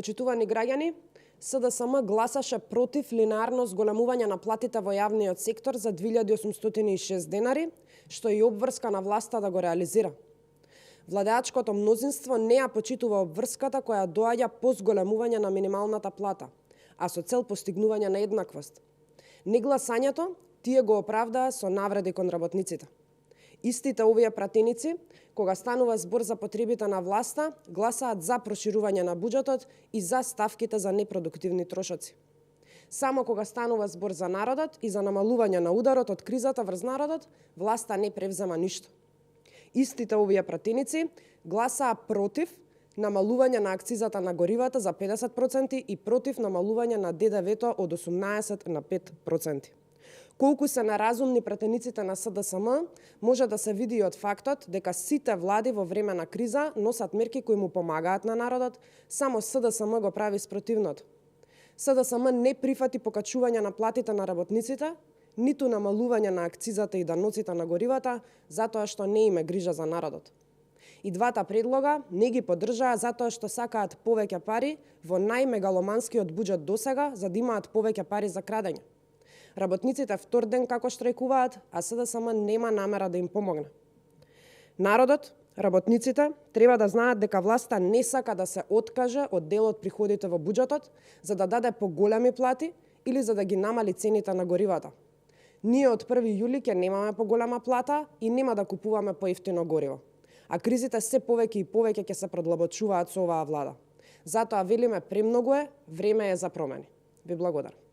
Почитувани граѓани, СДСМ гласаше против линеарно зголемување на платите во јавниот сектор за 2806 денари, што е и обврска на власта да го реализира. Владеачкото мнозинство не ја почитува обврската која доаѓа по зголемување на минималната плата, а со цел постигнување на еднаквост. Негласањето тие го оправдаа со навреди кон работниците. Истите овие пратеници, кога станува збор за потребите на власта, гласаат за проширување на буџетот и за ставките за непродуктивни трошоци. Само кога станува збор за народот и за намалување на ударот од кризата врз народот, власта не превзема ништо. Истите овие пратеници гласаа против намалување на акцизата на горивата за 50% и против намалување на ДДВ-то од 18 на 5%. Колку се неразумни пратениците на СДСМ може да се види од фактот дека сите влади во време на криза носат мерки кои му помагаат на народот, само СДСМ го прави спротивното. СДСМ не прифати покачување на платите на работниците, ниту намалување на акцизата и даноците на горивата, затоа што не име грижа за народот. И двата предлога не ги поддржаа затоа што сакаат повеќе пари во најмегаломанскиот буџет досега за да имаат повеќе пари за крадење. Работниците втор ден како штрajкуваат, а СДСМ нема намера да им помогне. Народот, работниците, треба да знаат дека власта не сака да се откаже од дел од приходите во буџетот за да даде поголеми плати или за да ги намали цените на горивата. Ние од 1 јули ќе немаме поголема плата и нема да купуваме поевтино гориво. А кризите се повеќе и повеќе ќе се продлабочуваат со оваа влада. Затоа велиме премногу е, време е за промени. Ви благодарам.